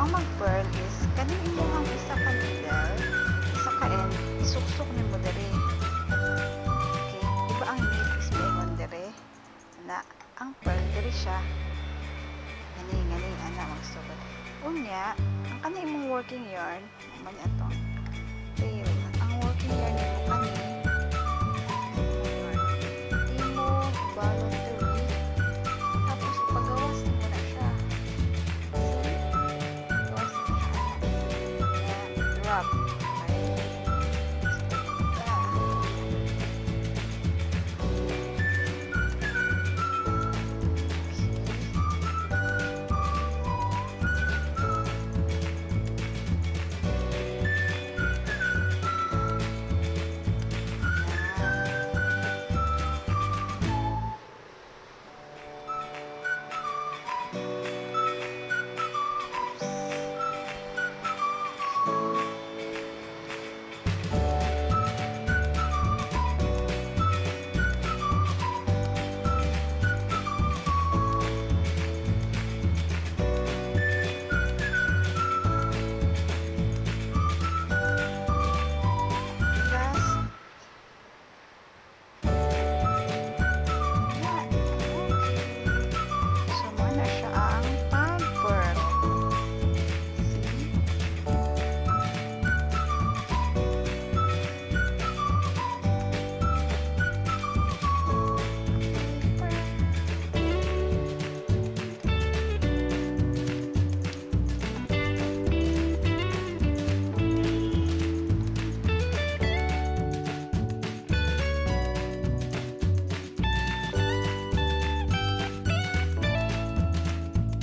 ang mag-purl is kaning imong isa ka needle, isa ka end, isuksok nimo diri. Okay, di ba ang knit is moingon diri? Na ang purl diri siya. Ngani ngani ana magsugod. Unya, ang kani imong working yarn, man atong tail. Ang working yarn